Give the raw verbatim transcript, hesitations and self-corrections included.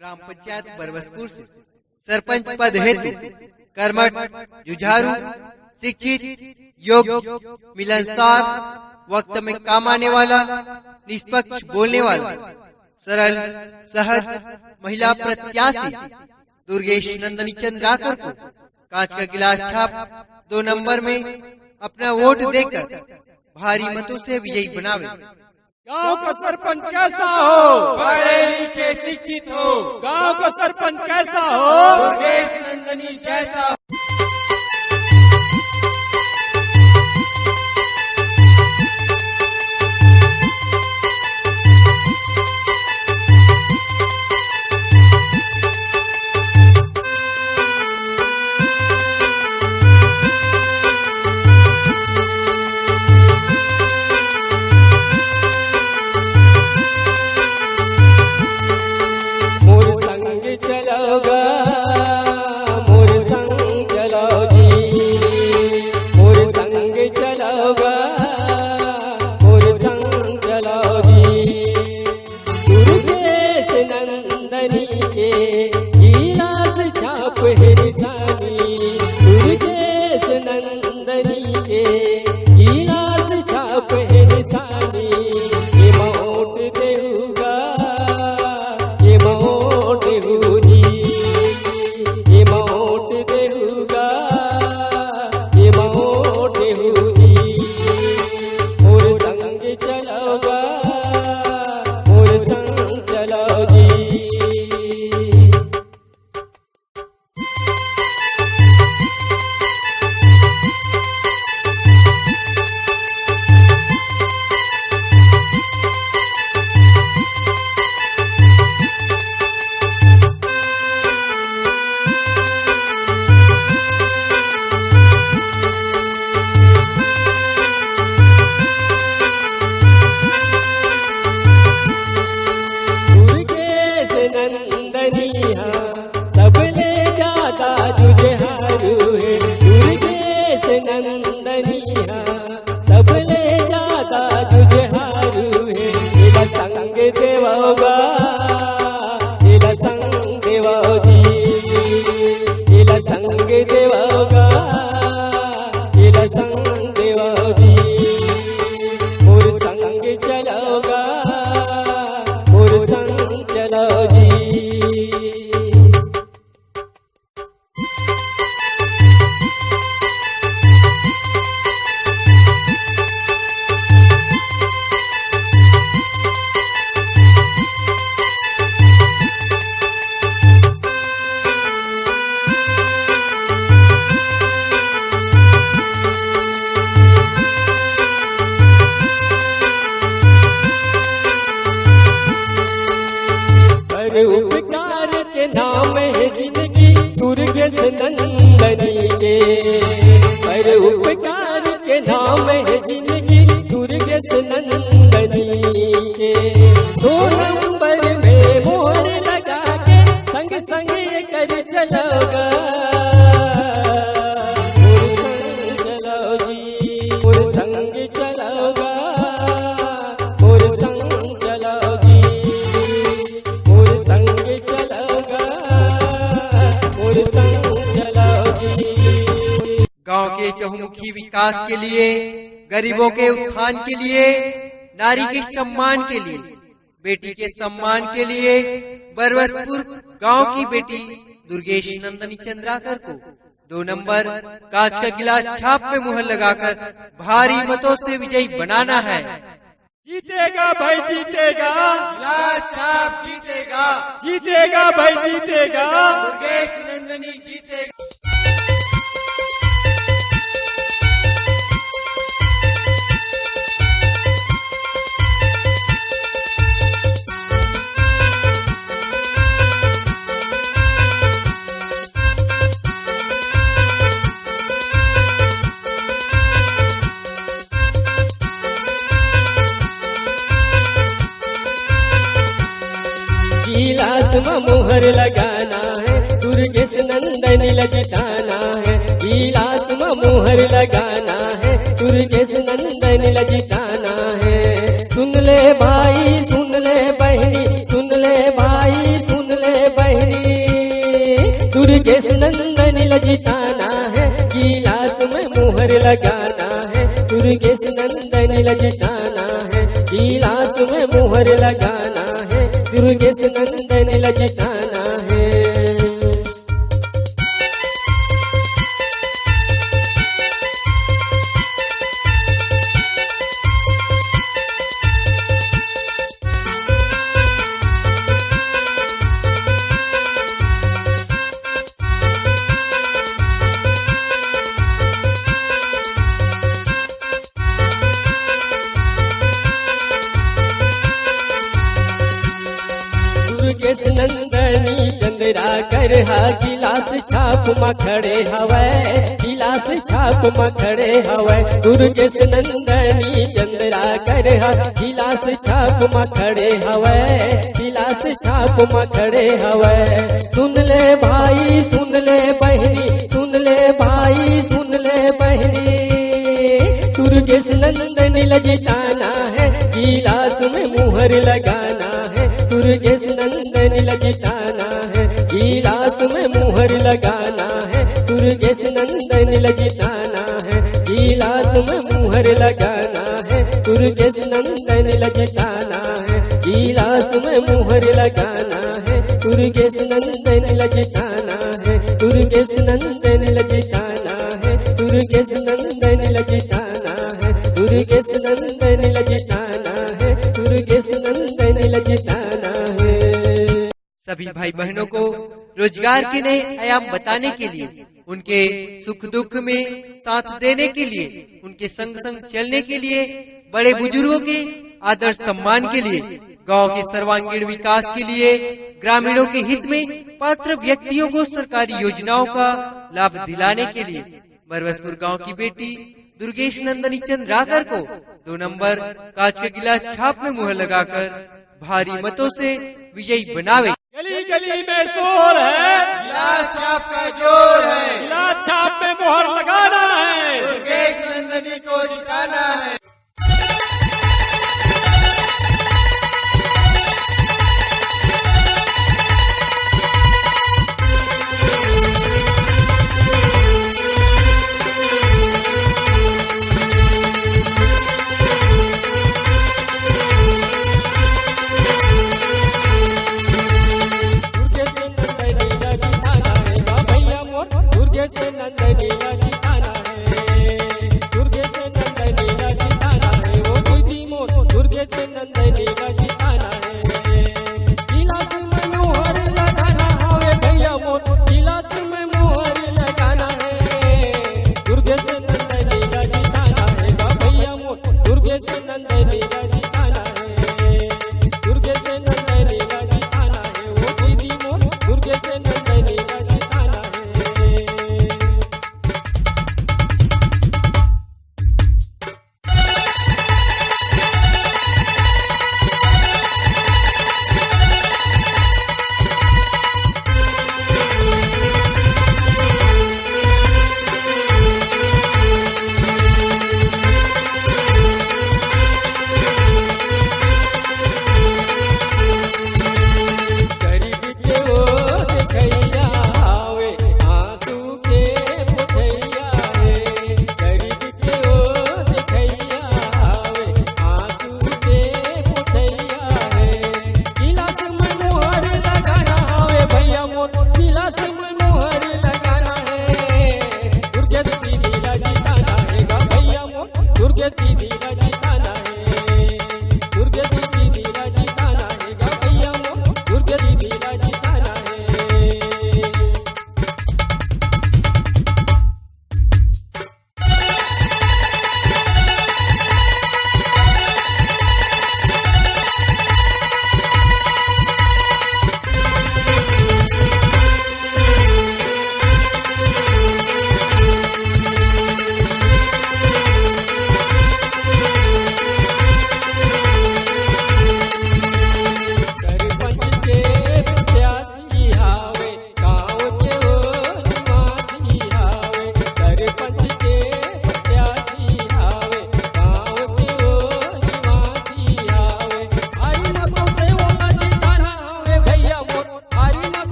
ग्राम पंचायत बरबसपुर से सरपंच पद हेतु कर्मठ, जुझारू, शिक्षित, योग्य, मिलनसार, वक्त में काम आने वाला, निष्पक्ष बोलने वाला, सरल, सहज महिला प्रत्याशी दुर्गेश नंदनी चंद्राकर को कांच का गिलास छाप दो नंबर में अपना वोट देकर भारी मतों से विजयी बनावे। गांव का सरपंच कैसा हो? पढ़े लिखे शिक्षित हो। गांव का सरपंच कैसा हो? दुर्गेश नंदनी जैसा हो। मोर संग चलो गा, मोर संग चलो जी, मोर संग चलो गा, मोर संग चलो जी। दुर्गेश नंदनी के गिलास छाप हे निशानी, दुर्गेश नंदनी के गिलास छाप हे निशानी। एमा वोट देहू गा, एमा वोट देहू जी, एमा वोट देहू गा, एमा वोट देहू जी। मोर संग चलो गा, मोर संग चलो जी। दुर्गेश नंदनी हा सबले ज्यादा जुझारू हे। दुर्गेश नंदनी हा सबले ज्यादा जुझारू हे। एला संग देवो गा, एला संग देवो जी, एला संग देवो गा, एला संग देवो जी। मोर संग चलो गा, मोर संग चलो जी। पर उपकार के नाम हे जिनगी दुर्गेश नंदनी के। पर उपकार के नाम हे जिनगी दुर्गेश नंदनी के। दो नंबर में मोहर लगा के संग संग कर चलो गा। मोर संग चलो जी, मोर संग चलो गा, मोर संग चलो जी, मोर संग चलो गा, मोर संग चलो जी। गांव के चहुमुखी विकास के लिए, गरीबों के उत्थान के लिए, नारी के सम्मान के लिए, बेटी के सम्मान के लिए बरबसपुर गांव की बेटी दुर्गेश नंदनी चंद्राकर को दो नंबर कांच का गिलास छाप पे मुहर लगाकर भारी मतों से विजयी बनाना है। जीतेगा भाई, जीतेगा। गिलास छाप जीतेगा। जीतेगा भाई, जीतेगा। दुर्गेश नंदनी जीतेगा। गिलास म मुहर लगाना है, दुर्गेश नंदनी ल जिताना है। गिलास म मुहर लगाना है, दुर्गेश नंदनी ल जिताना है। सुन ले भाई, सुन ले बहनी, सुन ले भाई, सुन ले दुर्गेश नंदन ल जिताना है, गिलास में मुहर लगाना है। दुर्गेश नंदन ल जिताना है, गिलास में मुहर लगाना है। दुर्गेश नंदन ल जिताना है। दुर्गेश नंदनी चंद्रा कर हा गिलास छाप म खड़े हवय, गिलास छाप म खड़े हवय। दुर्गेश नंदनी चंद्रा कर हा गिलास छाप म खड़े हवय, गिलास छाप म खड़े हवय। सुन ले भाई, सुन ले बहिनी, सुन ले भाई, सुन ले बहिनी। दुर्गेश नंदन ल जिताना है, गिलास में मुहर लगाना है। दुर्गेश नंदन ल जिताना है, गिलास में मुहर लगाना है। दुर्गेश नंदन ल जिताना है, गिलास में मुहर लगाना है। दुर्गेश नंदन ल जिताना है, गिलास में मुहर लगाना है। दुर्गेश नंदन ल जिताना है, दुर्गेश नंदन ल जिताना है। दुर्गेश नंदन ल जिताना है, दुर्गेश नंदन ल जिताना है। दुर्गेश नंदन ल जिताना है। सभी भाई बहनों को रोजगार के नए आयाम बताने के लिए, उनके सुख दुख में साथ देने के लिए, उनके संग संग चलने के लिए, बड़े बुजुर्गों के आदर सम्मान के लिए, गांव के सर्वांगीण विकास के लिए, ग्रामीणों के हित में पात्र व्यक्तियों को सरकारी योजनाओं का लाभ दिलाने के लिए मरवसपुर गांव की बेटी दुर्गेश नंदनी चंद्राकर को दो नंबर कांच के गिलास छाप में मुहर लगाकर भारी मतों से विजयी बनावे। गली गली में शोर है, गिलास छाप का जोर है, गिलास छाप में मुहर लगाना है। दुर्गेश नंदनी को जिताना है।